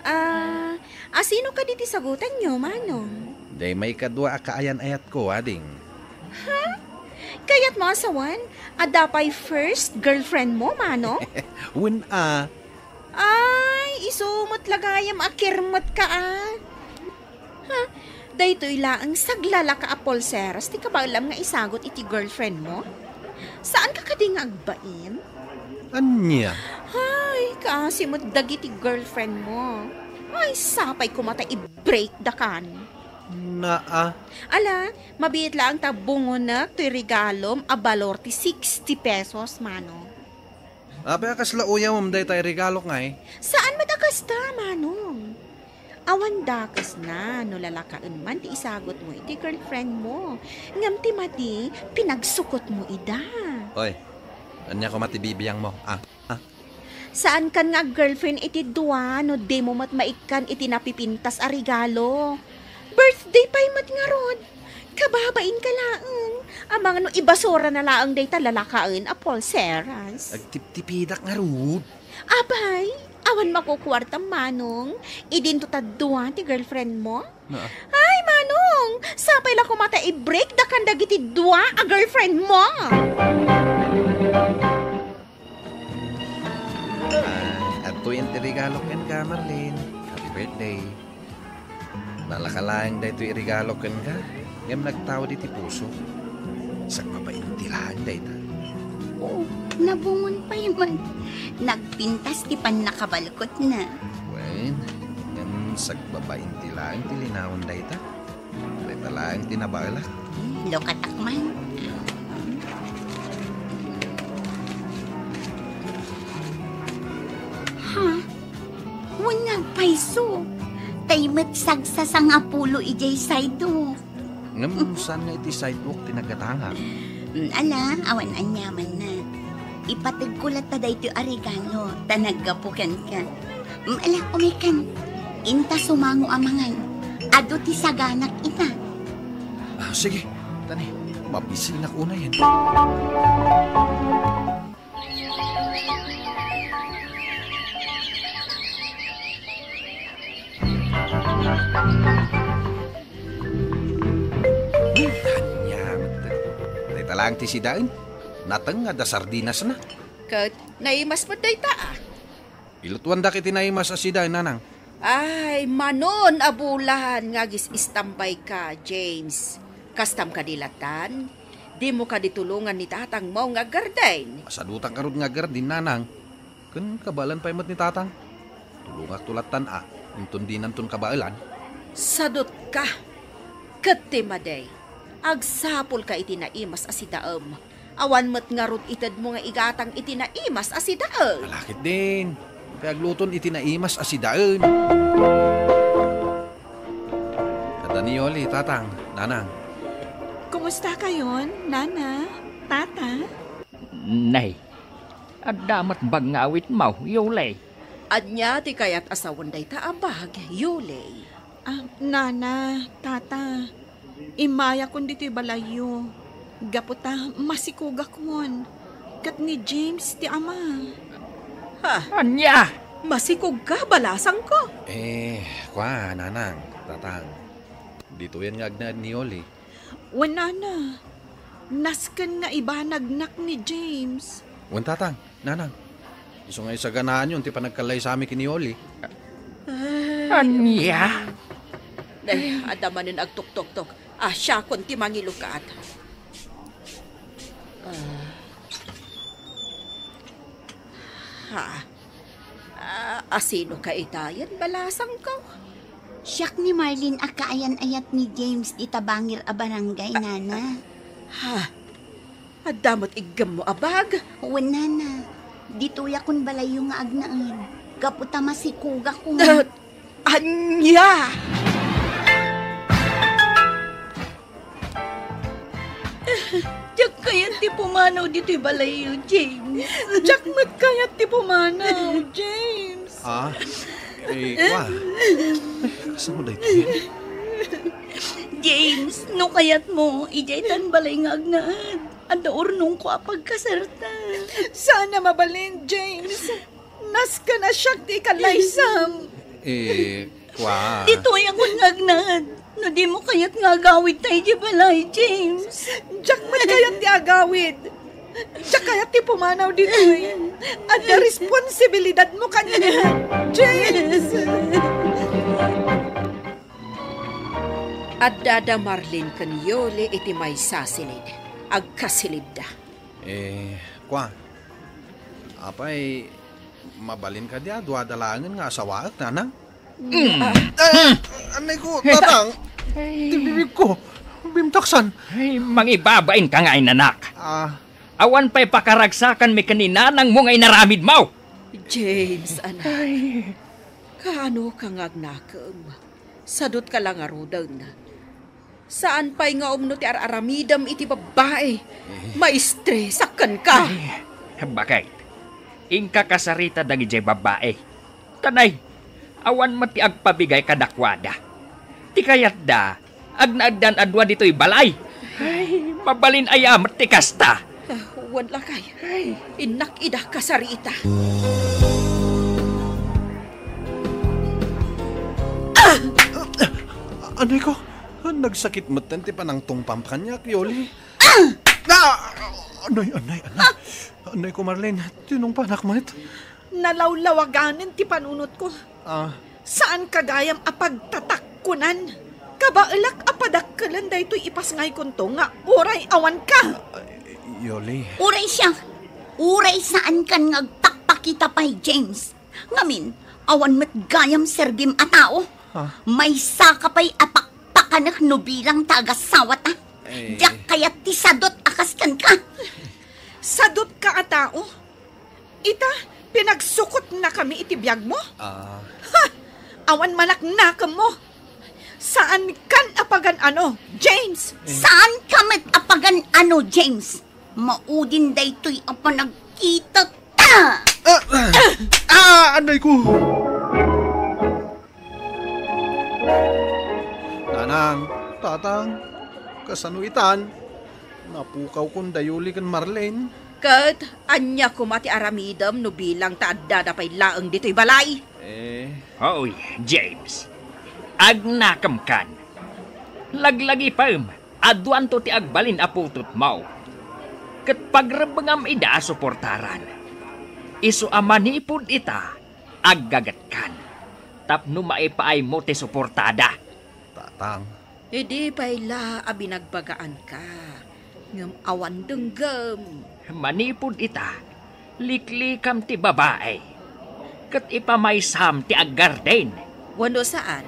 Ah, asino kadi ti sagutanyo, Manong? Day maikadua a kaayan-ayatko, ading. Ha? Kayatmo a sawen? Adda pay first girlfriend mo, Manong? Wen a. Ay, isu met la gayam a kirmetka, a. Ha? Daytoy laeng saglalaka a pulseras ti kabaelam nga isagut iti girlfriend mo? Saanka kadi nga agbain? Ania? Ay, kaasi met dagiti girlfriend mo. Ay, sapay koma ta i-break dakan. Naa. Ala, mabiit laeng ta bungonek toy regalom a balor ti sixty pesos, Manong. Apay a kasla uyawem dayta iregalok ngay? Saan met a kasta, Manong. Awan dakesna no lalakaen man ti isagut mo iti girlfriend mo. Ngem ti madi, pinagsukot mo ida. Oy, ania koma ti bibiang mo, ah? Ah? Saankan nga ag-girlfriend iti dua no dimo met maikkan iti napipintas a regalo. Birthday pay met ngarud. Kababainka laeng. Amangan no ibasurana laeng dayta lalakaen a pulseras. Agtiptipidak ngarud. Apay, awan makukuartam, Manong. Idinto ta dua ti girlfriend mo? Na. Ay, Manong! Sapay la koma ta i-break dakan dagiti dua a girlfriend mo. Ah, adtoyen ti regalo kenka, Marlene. Happy birthday. Nalaka laeng daytoy iregalo kenka, ngem nagtaud iti puso. Sagbabain ti laeng dayta. Oo, nabungon pay man. Nagpintas ti pannakabalkotna. Wen, ngem sagbabain ti laeng ti linaon dayta. Dayta laeng ti nabaelak. Hmm, lukatak man. Ha? Wen nga agpayso. Tay met sagsasangapulo idiay sidewalk. Ngem saan nga iti sidewalk ti naggatangak? Mm, ala, awan aniamanna. Ipategko latta daytoy a regalo, ta naggapu kenka. Mm, ala, umikan. Inta sumango a mangan. Adu ti saganak ita. Ah, sige, tani, mabisinak unayen. Ania met. Dayta laeng ti sidaen. Nateng nga adda sardinasna. Ket naimas met dayta, a. Ilutuandak iti naimas a sidaen, nanang. Ay, manon a bulan nga agis-istambayka, James. Kastam kadi lattan? Dimo kadi tulongan ni tatangmo nga aggarden? Sadutak ngarud nga aggarden, nanang. Ken kabaelan pay met ni tatang. Tulongakto lattan a, inton dinanton kabaelan. Sadutka. Ket ti madi, agsapulka iti naimas a sidaem. Awan met ngarud itedmo nga igatang iti naimas a sidaen. Ala ketdin. Kay agluton iti naimas a sidaen. Adda ni Yoli, tatang, nanang. Kumusta kayon, nana, tata? Nay, adda met bag nga awitmo, Yoli. Ania ti kayat a sawen dayta a bag, Yoli? Ah, nana, tata, immayakon ditoy balayyo. Gapu ta masikogakon. Ket ni James ti ama. Ha? Ania? Masikogka, balasangko? Eh, kua, nanang, tatang. Ditoyen nga agnaed ni Yoli. Wen, nana. Nasken nga ibanagnak ni James. Wen, tatang, nanang. Isu nga isaganaanyon ti panagkallaysami ken ni Yoli. Ay. Ania? Nay, adda manen agtuktoktok. Ah, siakon ti mangilukat. Ah. Ha? Ah, asino ka itayen, balasangko? Siak ni Marlene a kaayan-ayat ni James dita bangir a barangay, nana. Ha? Adda met iggemmo a bag? Wen, nana. Ditoyakon balayyo nga agnaed. Gapu ta masikogakon. Ah, ania? Diak kayat ti pumanaw ditoy balayyo, James. Diak met kayat ti pumanaw, James. Ah, eh, kwa. Kasano daytoy? James, no kayatmo, idiay tan balay nga agnaed. Adda urnongko a pagkasarta. Saan a mabalin, James. Nasken a siak ti ikalaysam. Eh, kwa. Ditoyakon nga agnaed. No dimo kayat nga agawidta idiay balay, James. Diak met kayat ti agawid. Diak kayat ti pumanaw ditoy. Adda responsibilidadmo kaniak, James. Adda da Marlene ken Yoli iti maysa a silid. Agkasilidda. Eh, kwa. Apay, mabalin kadi a duada laengen nga asawaek, nanang? Mm. Ah, anay ko, tatang. Ay. Ti bibig ko. Bimtaksan. Ay, mangibabain ka nga, inanak. Ah. Awan pay pakaragsakanmi ken ni nanangmo nga inaramidmo. James, anak. Ay. Kaano ka nga agnakem? Sadot ka la ngaruden. Saan pay nga umno ti ar-aramidem iti babbai. Eh. Maistresak kenka. Ay, bakit? Inka kasarita dagidiay babbai. Tanay, awan met ti agpabigay kadakuada. Ti kayatda, agnaeddan a dua ditoy balay. Ay, mabalin aya met ti kasta. Ah, wen lakay. Ay. Innak ida kasarita. Anay ko, nagsakit metten ti panangtungpam kaniak, Yoli. Ah! Anay, anay, anay. Anay ko, Marlene, tinungpanak met. Nalawlawaganen ti panunotko. Ah. Saan ka gayam a pagtatakkunan. Kabaelak a padakkelen daytoy ipasngaykonto nga uray awanka. Ah, Yoli. Uray siak, uray saankan nga agpakpakita pay, James. Ngamin, awan met gayam serbim a tao. Ah. Maysaka pay a pakpakanek no bilang ta agasawata. Eh. Diak kayat ti sadot a kas kenka. Sadotka a tao? Ita, pinagsukotnakami iti biagmo? Ah. Ha! Awan manaknakemmo. Saankan a pagan-ano, James? Eh. Saanka met a pagan-ano, James? Maudin daytoy a panagkitata. Ah, ah, ah, anay ko. Nanang, tatang, kasano itan? Napukawkon da Yoli ken Marlene. Ket ania koma ti aramidem no bilang ta addada pay laeng ditoy balay? Eh. Hoy, James. Agnakemkan. Laglagipem, aduanto ti agbalin a putotmo. Ket pagrebbengam ida a suportaran. Isu a manipud ita, aggagetkan. Tapno maipaaymo ti suportada. Tatang. Idi pay la a binagbagaanka, ngem awan denggem. Manipud ita, liklikam ti babai, ket ipamaysam ti aggarden. Wenno saan,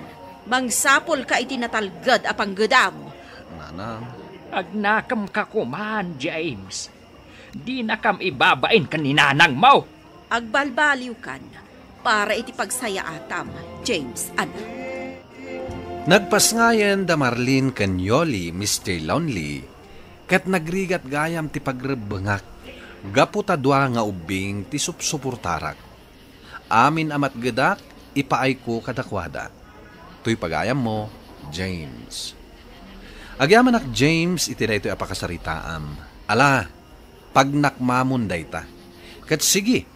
mangsapulka iti natalged a panggedam. Nanang. Agnakemka koman, James. Dinakam ibabain ken ni nanangmo. Agbalbaliwkan para iti pagsayaatam, James, anak. Nagpasngayen da Marlene ken Yoli, Mister Lonely, ket nagrigat gayam ti pagrebbengak gapu ta dua nga ubbing ti supsuportarak. Amin a matgedak, ipaayko kadakuada. Toy pagayammo, James. Agyamanak, James, iti daytoy a pakasaritaam. Ala, pagnakmamon dayta. Ket sige,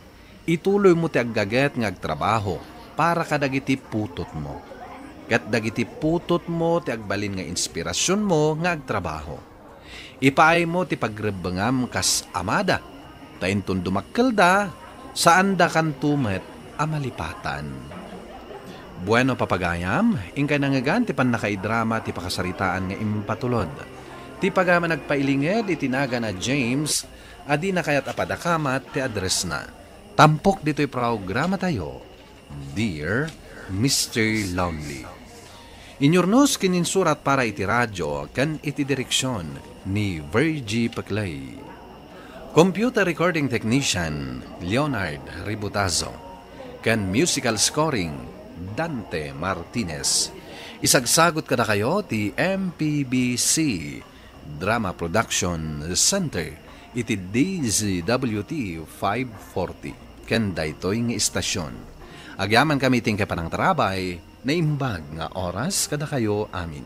ituloymo ti aggaget nga agtrabaho para kadagiti putotmo. Ket dagiti putotmo ti agbalin nga inspirasionmo nga agtrabaho. Ipaaymo ti pagrebbengam kas amada, ta inton dumakkelda, saandakanto met a malipatan. Bueno, papagayam, inkay nangngegan ti pannakaidrama ti pakasaritaan nga impatulod. Ti pagayam a nagpailinged iti nagan a James a dina kayat a padakamat ti addressna. Tampok ditoy programatayo, Dear Mister Lonely. Inyurnos ken insurat para iti radio ken iti direksion ni Virgie Peclay. Computer Recording Technician, Leonard Ributazo, ken musical scoring, Dante Martinez. Isagsagut kadakayo ti M P B C Drama Production Center iti D Z W T five forty ken daytoy nga istasyon. Agyamankami iti panangtarabay, naimbag nga oras kadakayo amin.